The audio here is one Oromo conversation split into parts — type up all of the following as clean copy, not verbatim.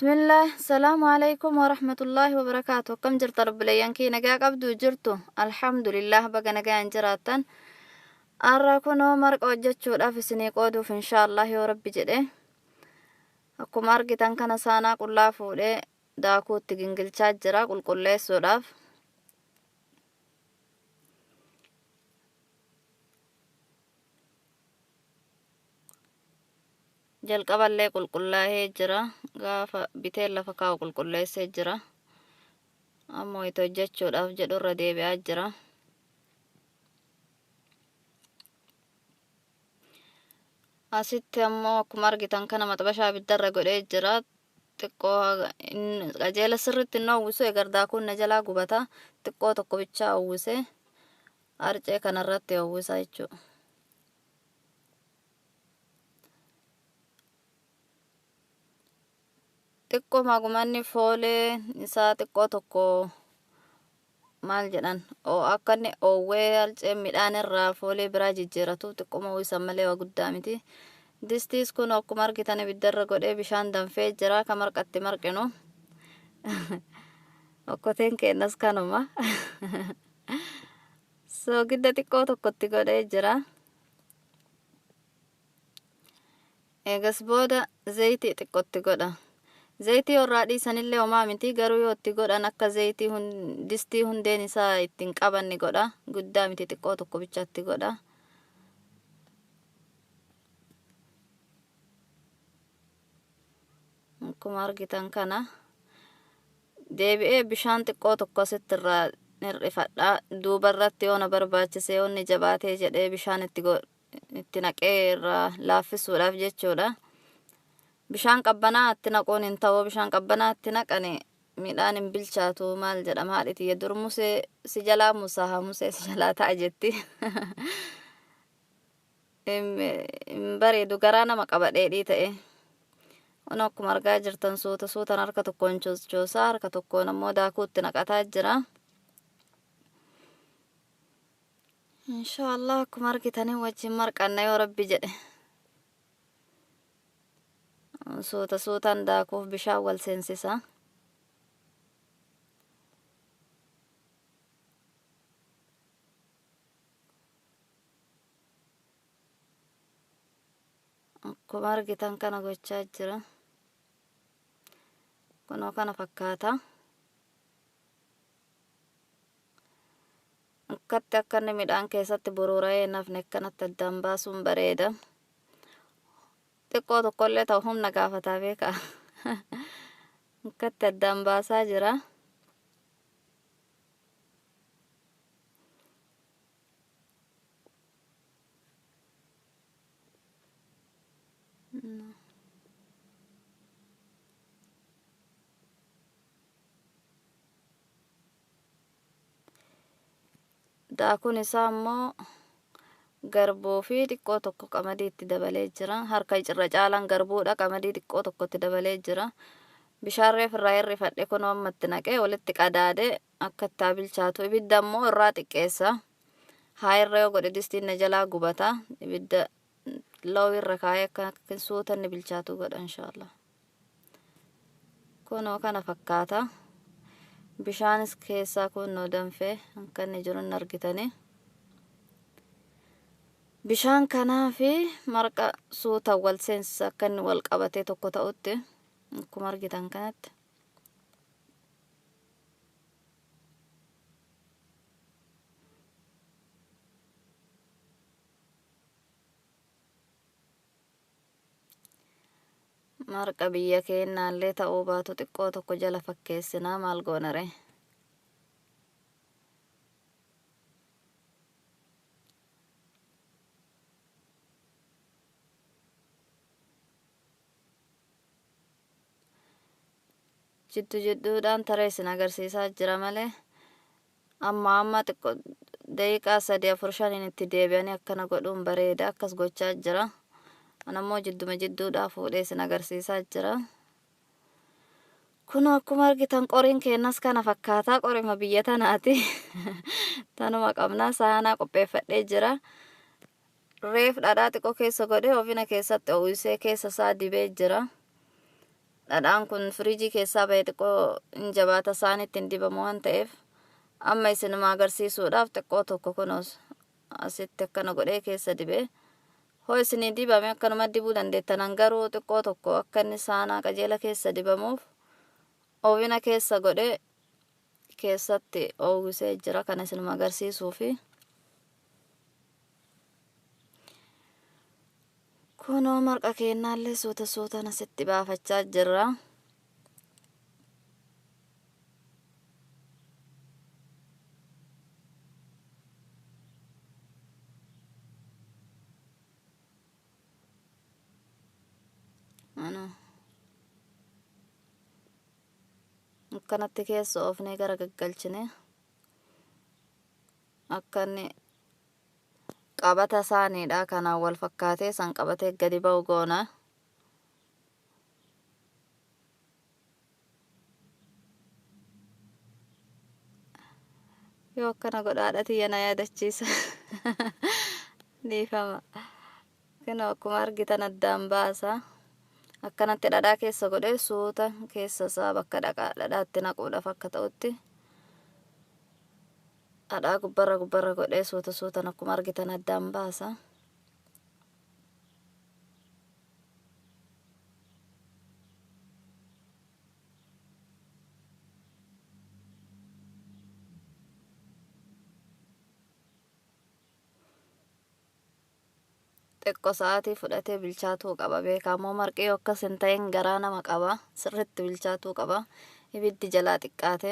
Bismillah, salaamu alaikum warahmatullaahi wabarakaatu. Akkam jirtan obboleeyyan kee nagaa qabdu jirtu? Alhamdulillah baga nagaan jiraattan. Har'a kunoo marqa hojjechuudhaaf isinii qooduuf inshaallah yoo rabbi jedhe. Akkuma argitan kana saanaa qullaa fuudhee daakuu itti gingilchaa jira qulqulleessuudhaaf. Jalqaballee qulqullaa'ee jira. Gaafa bitee lafa kaa'u qulqulleessee jira. Ammoo itti hojjechuudhaaf jedhu irra deebi'aa jira. Asitti ammoo akkuma argitan kana maxabashaa ibiddarra godhee jira. Xiqqoo qajeela sirriitti hin uwwisu egar daakuun na jalaa gubata. Xiqqoo tokko bichaa uwwise harcee kanarratti uwwisa jechuudha. Xiqqoo magumanni foolee isaa xiqqoo tokko maal jedhan akka inni oowwee harcee midhaan irraa foolee biraa jijjiiratu xiqqooma uwwisan malee waa guddaa miti. Distiis kun akkuma argitan ibiddarra godhee bishaan danfee jira ka marqatti marqinu. Okkoteen keenyas kanuma. Soogidda xiqqoo tokkotti godhee jira. Eegas booda zayitii xiqqootti godha. Zayitii irraa dhiisanillee homaa miti garuu yoo itti godhan akka zayitii distii hundeen isaa ittiin qabanni godha. Guddaa miti xiqqoo tokko bichaatti godha. Akkuma argitan kana deebi'ee bishaan xiqqoo tokko asitti irraa hir'ifadha. Duuba irratti yoo na barbaachise yoo inni jabaatee jedhee bishaan itti itti naqee irraa laaffisuudhaaf jechuudha. Bishaan qabbanaa itti naquun hin ta'u. Bishaan qabbanaa itti naqani midhaan hin bilchaatu maal jedhama haadhi tiyya dur musee si jalaa musaa musee si jalaa ta'a jetti. Hin bareedu garaa nama qaba dheedhii ta'e. Kun akkuma argaa jirtan suuta suutaan harka tokkoon chochoosaa harka tokkoon ammoo daakuu itti naqataa jira. Inshaallah akkuma argitanii wajjin marqanna yoo rabbi jedhe. Suuta suutaan daakuuf bishaan wal seensisa. Akkuma argitan kana gochaa jira. Kunoo kana fakkaata. Akkatti akka inni midhaan keessatti buruura'ee hin hafne akkanatti addaan baasuun bareeda. Xiqqoo tokkollee ta'u humna gaafataa beekaa. Akkatti addaan baasaa jira. Daakuun isaa immoo garbuu fi xiqqoo tokko qamadii itti dabalee jira. Harka irra caalaan garbuudha. Qamadii xiqqoo tokko itti dabalee jira. Bishaan reef irraa hir'ifadhe kunoo amma itti naqee walitti qadaade akka itti haa bilchaatu. Ibidda immoo irraa xiqqeessa. Haa irra yoo godhe distiin na jalaa gubata. Ibidda low irra kaa'ee akka suuta inni bilchaatu godha inshaallah. Kunoo kana fakkaata. Bishaanis keessaa kunoo danfee akka inni jiru hin argitanii. Bishaan kanaa fi marqa suuta wal seensisa akka inni wal qabatee tokko ta'utti akkuma argitan kanatti. Marqa biyya keennaallee ta'uu baatu xiqqoo tokko jala fakkeessinaa maal goonare. Jiddu jidduudhaan taree isin agarsiisaa jira malee amma amma xiqqoo daqiiqaa 3 4 5 itti deebi'anii akkana godhuun bareeda akkas gochaa jira. An ammoo jidduma jidduudhaa fuudhee isin agarsiisaa jira. Kun akkuma argitan qoriin keennas kana fakkaataa qorima biyya tanaati. Tanuma qabnaa saanaa qopheeffadhee jira. Reef dhadhaa xiqqoo keessa godhee oofina keessatti uwwisee keessa isaa dibee jira. Dhadhaan kun firiijii keessaa bahee xiqqoo hin jabaata saanitti hin dibamu waan ta'eef amma isinuma agarsiisuudhaaf xiqqoo tokko kunuus asitti akkana godhee keessa dibee hoo isinii dibame akkanuma dibuu dandeettanan garuu xiqqoo tokko akka inni saanaa qajeela keessa dibamuuf oovina keessa godhee keessatti oowwisee jira kana isinuma agarsiisuufi. Kunoo marqa keennaallee suuta suutaan asitti baafachaa jirra. Akkanatti keessa oofnee gara gaggalchine akka inni qabata saaniidha kanaan wal fakkaatee san qabatee gadi ba'u goona. Yoo akkana godhaadha tiyya na yaadachiisa. Dhiifama. Kunoo akkuma argitan addaan baasa. Akkanatti dhadhaa keessa godhee suuta keessa isaa bakka dhadhaatti naquudhaaf akka ta'utti dhadhaa gubbarra gubbarra godhee suuta suutan akkuma argitan addaan baasa. Xiqqoo sa'aatii fudhatee bilchaatuu qaba beekamoo marqii yoo akkas hin ta'in garaa nama qaba sirriitti bilchaatuu qaba ibiddi jalaa xiqqaate.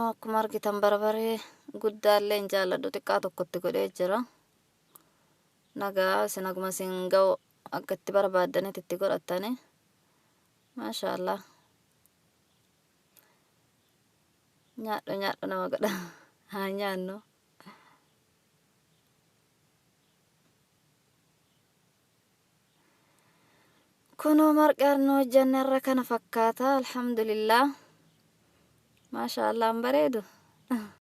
Akkuma argitan barbaree guddaallee hin jaalladhu xiqqaa tokkotti godhee jira. Nagaa isin akkuma isin ga'u akka itti barbaaddanitti itti godhattani. Maashaallah. Nyaadhu nyaadhu nama godha. Haa nyaannu. Kunoo marqaan nu hojjanne irra kana fakkaata alhamdulillah. Maashaallah hin bareedu.